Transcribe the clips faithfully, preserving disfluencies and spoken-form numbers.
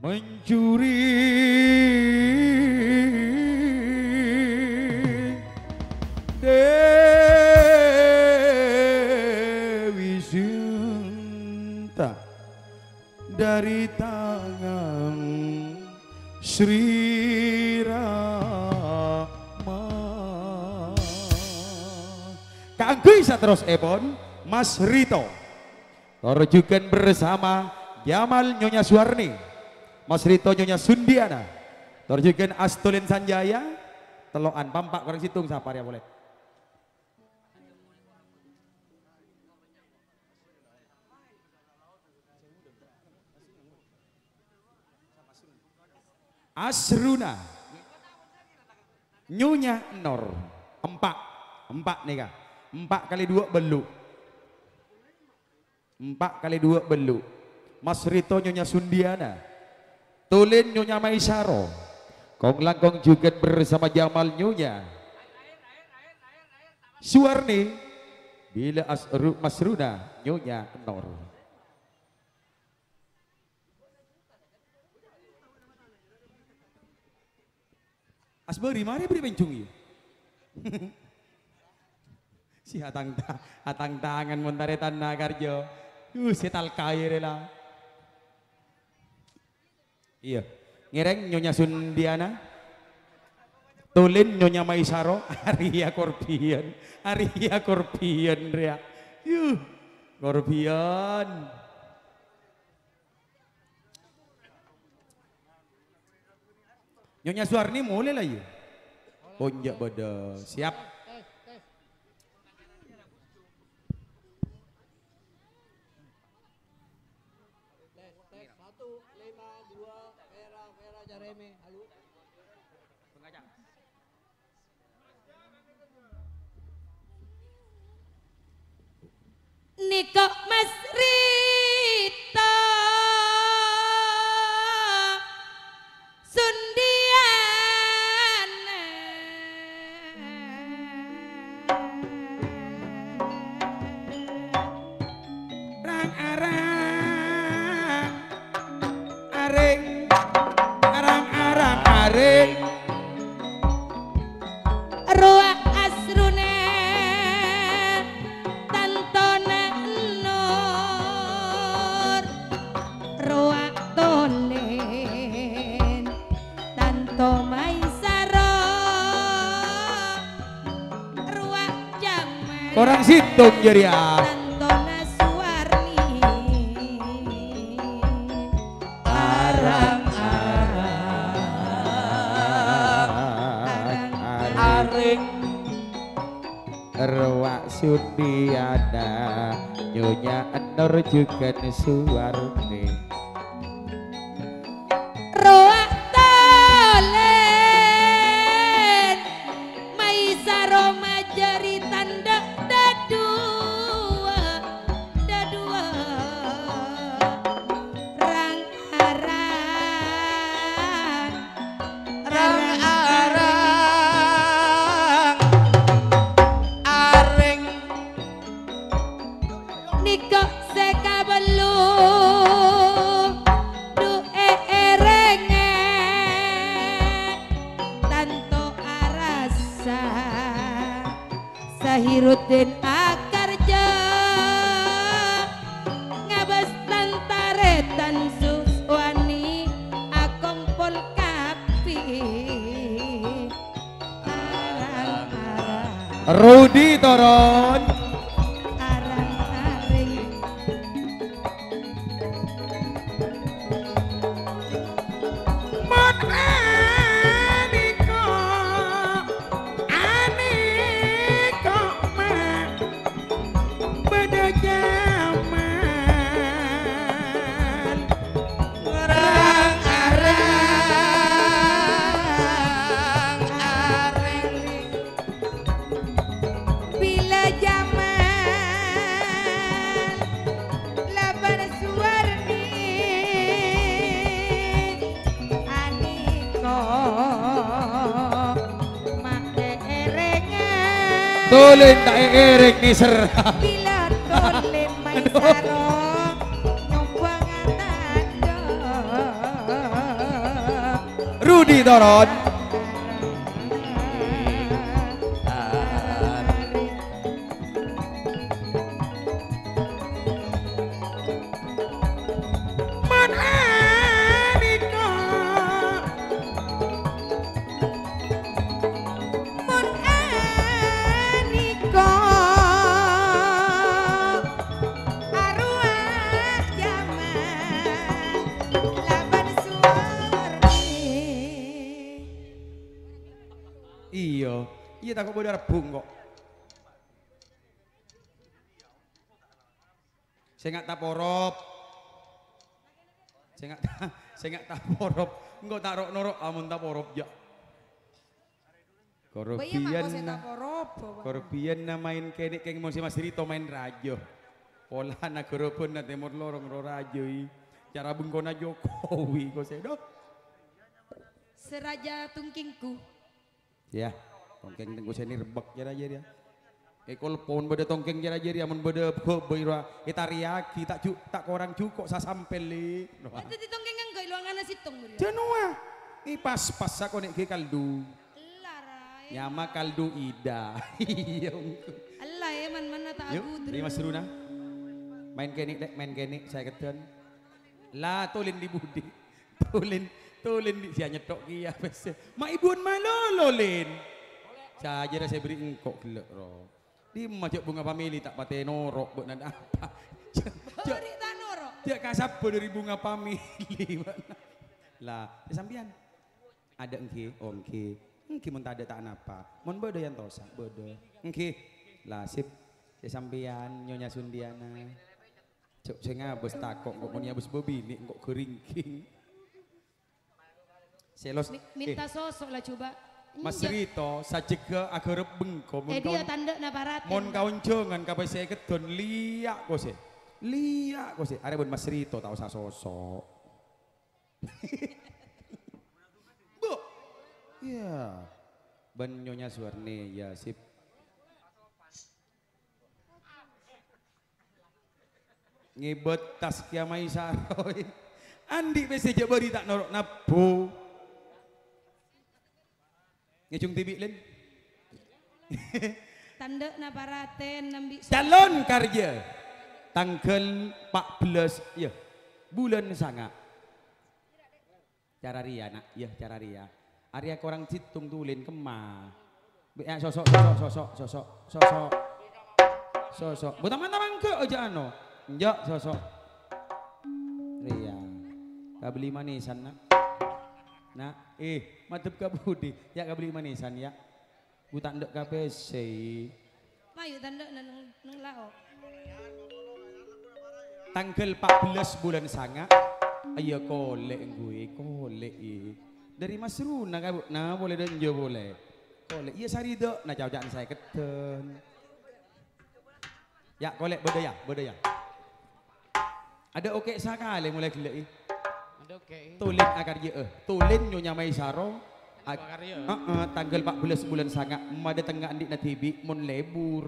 Mencuri Dewi Sinta dari tangan Sri Rama. Kaangghuy saterrossèpon, Mas Rito. Tor jhughân bersama Jamal Nyonya Suwarni. Mas Rito Nyonya Sundiana. Tor jhughân Astolin Sanjaya. Tello'an, pa', empa' korang sèttong sapa rèya polè? Asruna. Nyonya Nor. Empa'. Empa' nèka. Empa' kalè duwâ' bâllu'. Empa' kalè duwâ' bâllu'. Mas Rito Nyonya Sundiana. Tulin Nyonya Maisaro. Kong-langkong jhughân bersama Jamal Nyonya Suwarni. Bilâ Asru-, Masruna Nyonya Nor. Asbâri marè bâri' pènjung, iyâ. Si atang ta-, atang tangan mon tarètanna karjâ. Uh, sè talkaè rè la. Iyâ. Ngèrèng Nyonya Sundiana. Tulin Nyonya Maisaro. Arèya korbhiyân. Arèya korbhiyân rèya. Yuh. Korbhiyân. Nyonya Suwarni molè la, iyâ? Oh, enjâ' bâdâ. Siap. Tes, tes. Tes, tes. Satu, lima, dua, Vera, Vera, Jareme, halo. Nèko Mas Rito Sundiana. Rang-arang arèng, arang-arang arèng. Rowa asruna tantona Nur, rowa tolen tanto Maisaro, rowa Jamal. Korang sèttong jârèya. Tantona Suwarni. Arang-arang arèng. Rowa Sundiana, Nyonya Enor jhughân Suwarni. Rowa tolen Maisaro majâri tandhâ dhâduwâ, dhâduwâ. Rang-arang, rang-arang arèng. Nèko sè kabâllu, dhu èèrèngè tanto arassa. Sahiruddin akarjâ ngabâs tan-tarètan Suwarni akompol kabbhi. Arang-arang. Rudi toron. Arang-arèng. Mon anèko, anèko ma' bâdâ Jamal. Rang-arang arèng. Bilâ Jamal labân Suwarni anèko ma' èèrèngè. Tolen ta' èèrèng nèser. Bilâ tolen Maisaro nyombhângnga tandhâ. Rudi Toron. Mon anika, mon anika, arowa jaman laban suwarni. Iyâ, iyâ tako' bâdâ rebbhu engko'. Sènga' taporop. Sènga' ta-, sènga' taporop. Engko' ta' ro'-noro' amon taporop, jâ'. Bâ iyâ mako sè Korobiyanna, taporop, Bapak. Korobiyanna maèn kènè' kèng mon sè Mas Rito maèn rajâ. Polana ghârâbânna tèmor lorong ro rajâ, i. Cara bengkona Jokowi, ko sè, do. Sè rajâ tongkèngku. Yâ, tongkèng tengku sè nèrbâk jârèya, jârèya. È, kol pon bâdâ tongkèng jârèya, jârèya, mon bâdâ ghâbây rowa ètarèyaghi, ta' ju-, ta' korang jhuko' sasampèl, Lè'. Kan dhâddhi tongkèng ngangghuy luwangana sèttong, Bro. Jânuwa. È, pas-pas sakonè' ghi kaldu. Ella, Rai. Nyama kaldu Ida. Iyâ, engko'. Ella, è, man-, manna ta' Yuk, agudruk. Ri Mas Runa. Maèn kènè', Lè', maèn kènè', sèkèdhân. La, tolèn di budi. Tolèn, tolèn di siya nyettok kèya pèssè. Ma' ibuwân malolo, Lèn. Sajârâ sè bherri' engko' ghellâ', ro. Dimma jâ' Bunga Family ta' patè noro' bâ'na apa. Jâ', jâ', Bherri' ta' noro'. Jâ' kasabbhâr dâri Bunga Family bâ'na. La, è sampèyan. Adâ' èngghi? Oh, èngghi. Èngghi mon tadâ' ta' napa. Mon bâdâ yâ entosa, bâdâ. Èngghi. La, sip. È sampèyan, Nyonya Sundiana. Jâ' sè ngabâs tako' engko' mon nyabâs bâbinè' engko' ghâringging. Selos. Mi-, minta eh, sosok la coba. Mas Enjâ'. Rito, sajjhegghâ aghârep bengko mon È, dia kaon-, tandhâ'na paraten, mon Pak. Kaonjhângan ka pèssè keddhân, liya' kosè. Liya' kosè. Arè bân Mas Rito ta' osa sosok. Bu. Iyâ. Bân Nyonya Suwarni, ya, sip. Ngèbât tas kèya maèsaro. Andi' pèssè jâ' bâri' ta' noro' nabbhu. Ngèjung dhibi', Lèn. Tandhâ'na paraten nambi' so- Calon karya. Tangghâl pa' bellâs, iyâ. Bulân sanga'. Cara rèya, Na', yâ, cara rèya. Arèya korang sèttong tolèn kemma. Bâ, yâ, sosok, sosok, sosok, sosok, sosok. Sosok. Bu, taman-taman ke, aja ano. Enjâ', sosok. Rèya. Kabelli manisan, Na'. Na', eh, madhep ka budi. Yâ, kabelli manisan, yâ. Gu ta' endâ' ka pèssè. Mayu ta' endâ' neng, neng lao'. Tangghâl pa' bellâs bulân sanga', iyâ kolè' ngghuy, kolè', iyâ. Dâri Mas Runa ka, Bu? Na, polè dâ' enjâ' polè. Kolè', iyâ saridâ'na ca'-oca'na sèkèdhân. Yâ, kolè' bâdâ, yâ, bâdâ, yâ. Adâ' oke' sakalè molaè ghellâ'i. Adâ' oke'. Tolèn akarjâ'â. Tolèn Nyonya Maisaro. Ak-, Akarjâ'â. Heeh, tangghâl pa' bellâs bulân sanga', madâtengnga andi'na dhibi' mon lebur.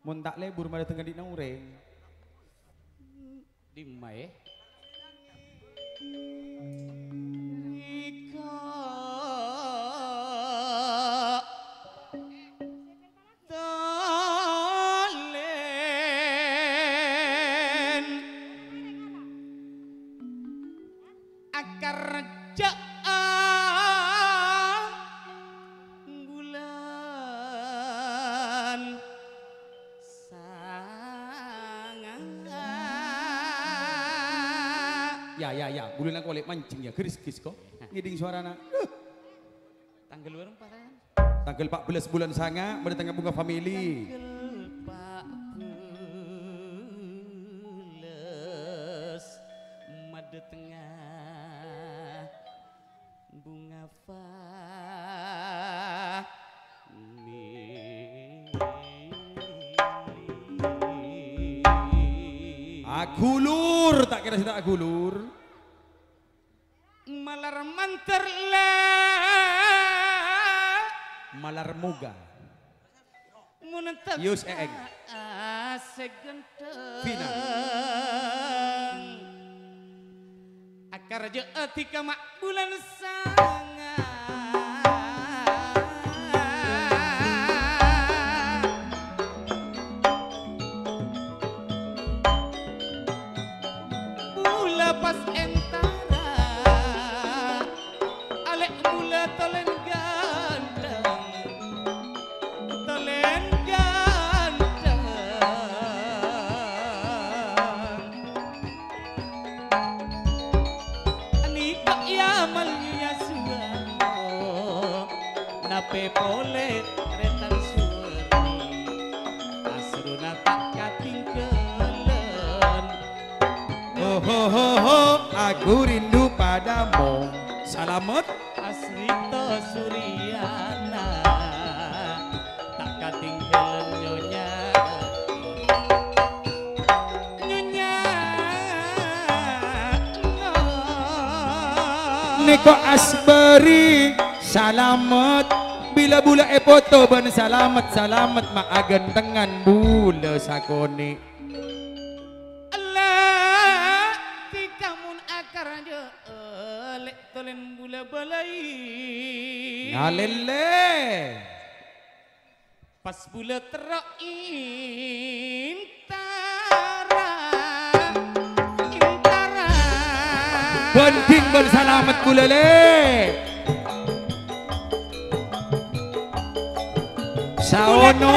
Mon ta' lebur, madâtengnga andi'na orèng. Dimma, è? Nika tolèn akarjâ'â bulân sanga'. Yâ, yâ, yâ, bulânna kolè' manjheng, yâ, gris-gris, ko. Ngèdhing sowarana. Huh. Tangghâl bârâmpa, Tan? Tangghâl pa' bellâs bulân sanga', madâtengnga Bunga Family. Tangghâl pa' bellâs madâtengnga Bunga Family. Aghulur, ta' kèra sè ta' aghulur. Malar mandhâr la. Malar moghâ. Mon enten Yus Eeng. Sè ghântheng. Vina. Rajâ'â dhika ma' bulân sanga. Bulâ pas entara, alè' bulâ tolèn ghântheng, tolèn ghântheng. Nèka ya malèya suwarna, napè polè rètan suwarni, asruna ta' katinggalan. Ho, ho, ho, ho, aku rindu padamu. Salamet. Asrita Suryana, ta' katinggalan Nyonya. Nyonya, no. Nèka Asbari, Salamet. Bilâ bulâ èpoto bân Salamet, Salamet ma' aghântengan bulâ sakonè'. Ella, dhika mon akarjâ, lè' tolèn bulâ bâlâi. Ngalèlè. Pas bulâ terro intara, intara. Bhânding bân Salamet bulâ, lè'. Saono.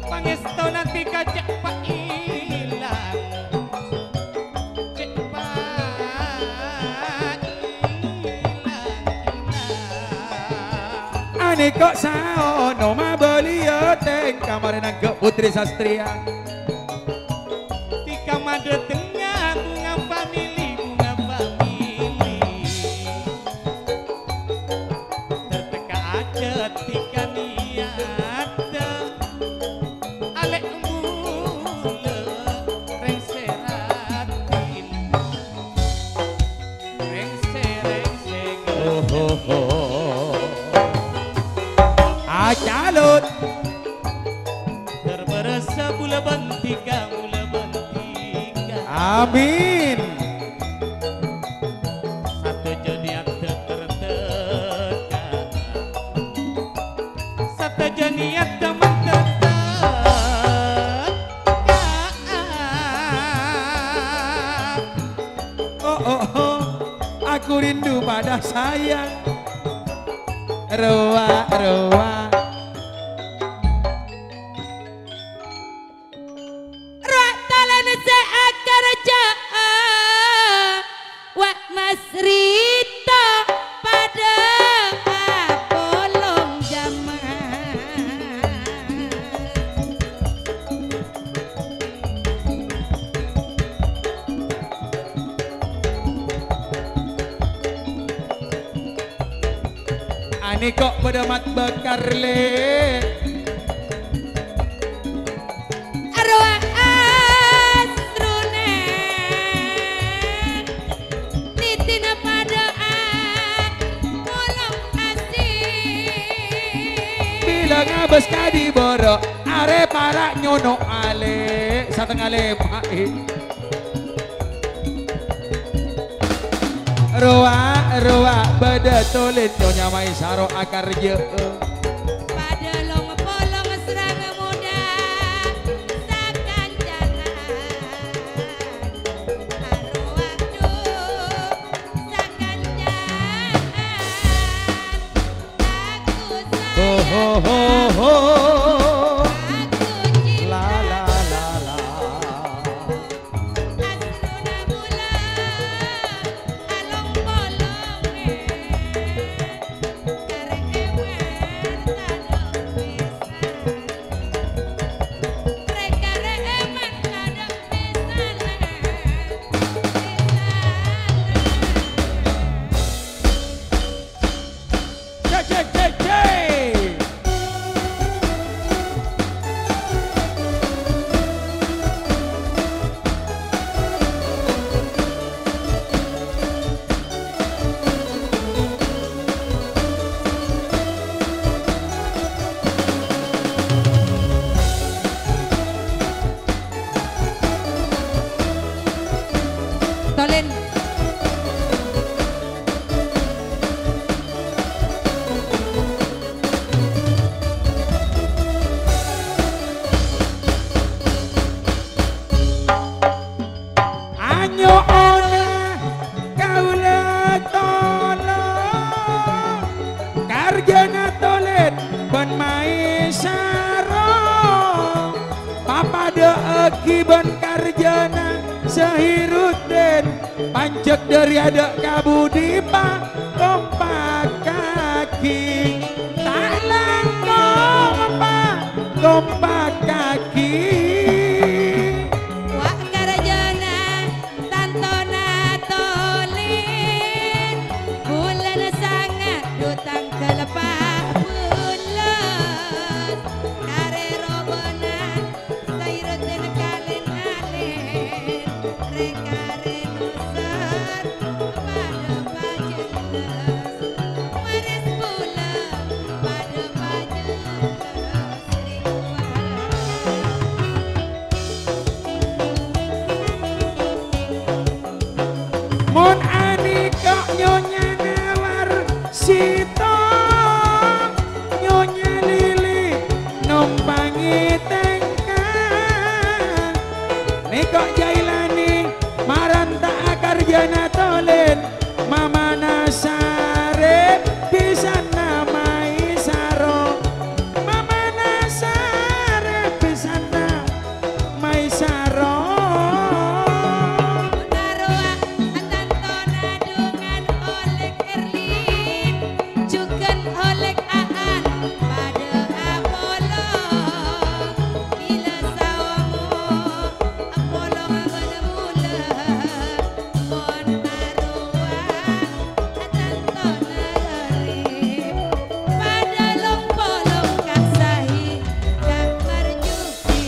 Pangèstona dhika cè' pa' ilang, cè' pa' ilang-ilang. Anèka saono mabâliyâ tèngka marè nangghâ' Putri Sastriya. Dhika madâtengnga bhunga famili, bhunga famili. Terteka ajât dhika niyatta. Alè' bulâ rèng sè raddhin. Rèng sè, rèng sè. Oh, oh, oh. Acalut. Ter bârâssa bulâ bân dhika, bulâ bân dhika. Amin. Sadhâjâ niyatta terteka. Sadhâjâ niyatta mantep teka. Oh, oh, oh. Aku rindu pada sayang. Rowa, rowa. Ra' talèna sè akarjâ'â, wa' Mas Rito padâ apolong jamaah. Anèko' padâ mat bâkar, lè'. Arowa asrona, nètèna padâ'â ngolok asih. Bilâ ngabâs kadhi bârâ', arè para' nyono' alè', satengnga lèma'i. Rowa, rowa, bâdâ tolèn Nyonya Maisaro akarjâ'â. Padâ long-polong sareng modâ sakancana. Arowa, du, sakancana. Aku sayang, ho, ho, ho. Aku cinta. La, la, la, la. Asrona bulâ along-polongè, karè èman tadâ' pèsan. Rè-karè èman tadâ' pèsan. Pèsan. Cek, cek, cek, cek. Kibân karjana Sahiruddin, panjhek dhâri adâ' ka budi pa-, kompakkaghi. Ta' langkong pa-, kompakkaghi. Wa' karjana tantona tolèn, bulân sanget dhu tangghâl pa' bulân. Karè robâna Sahiruddin kalèn-alèn, rè-karè nusar padâ pajellas. Waris pula padâ pajellas ri luar. Mon anèka Nyonyana Warsita, Nyonya Lili nompangè tèngka. Nèka Jailani maranta'a karjana tolèn, Mamana Sarè bhisanna Maisaro. Mamana Sarè bhisanna Maisaro. Narowa tantona dhungan Oleg Erlin, jhughân Oleg Aan, padâ apolong. Bilâ saomo apolong bân bulâ, pon arowa tantona gharib, padâ long-polong Ka' Sahi, Ka' Marjuki.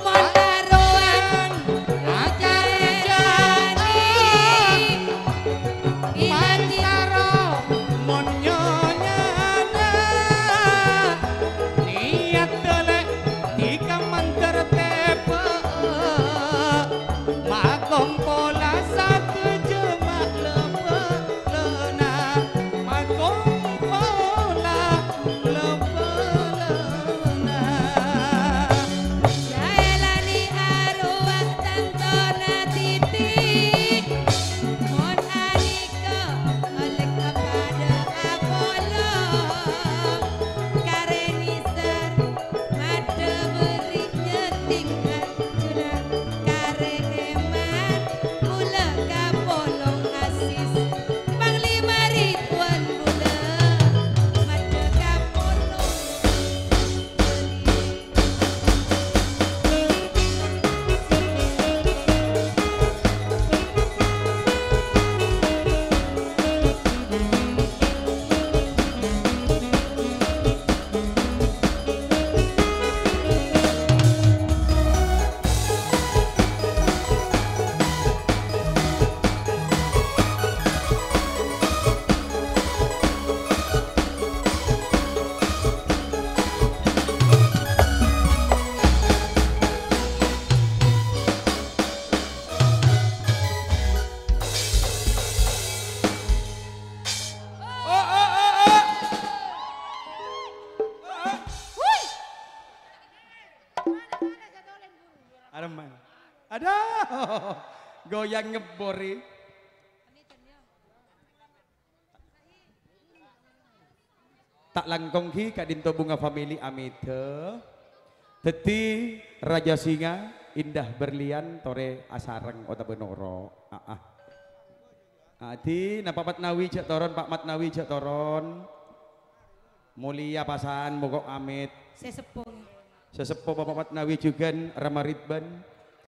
Mon arowan acarjani, Maisaro mon nyonyana, niyat dâlè dhika mandhâr tèbâ, makompola sadhâjâ malebâ. Lona makompola lobâ lona. Jaelani arowa tantona titi, mon anika olèk apadâ apolong. Karè nèsèr maddhâ bâri' nyètting arjuna karè èman, bulâ kapolong asis. Panglima Ridwan bulâ maddhâ kapolong. Aremman. Aduh. Goyang ngebbor, è. Ta' langkong ghi ka'dinto Bunga Family amèdhâ. Dhâddhi Raja Singa, Indah Berlian, torè asareng otabâ noro'. Aa. Adi, Napa Matnawi jhâ' toron, Pak Matnawi jhâ' toron. Molia pasan, mogok amèt. Sè seppo. Sè seppo Bapak Matnawi jhughân Rama Ridwan.